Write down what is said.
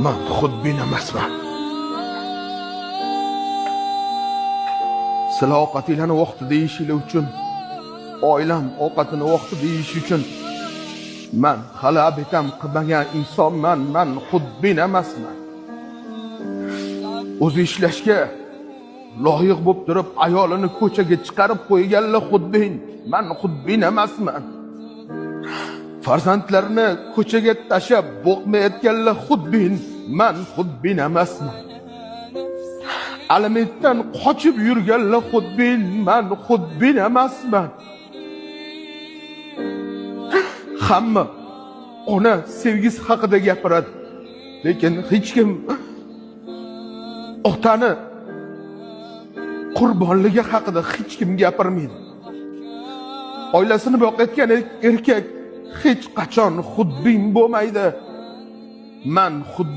Man xudbin emasman. Sizlar ovqatinglarni vaqtida yeyishinglar uchun, oilam ovqatini vaqtida yeyish uchun man hali obetam qilmagan insonman, man xudbin emasman. O'zi ishlashga loyiq bo'lib turib, ayolini ko'chaga chiqarib qo'yganlar xudbin, man xudbin emasman. Farzandlarini ko'chaga tashlab boqmayotganlar xudbin, man xudbin emasman. Alimentdan qochib yurganlar xudbin, man xudbin emasman. Hamma ona sevgisi haqida gapiradi, lekin hech kim otani qurbonligi haqida hech kim gapirmaydi. Oilasini boqayotgan erkak hech qachon xudbin bo'lmaydi. Man xudbin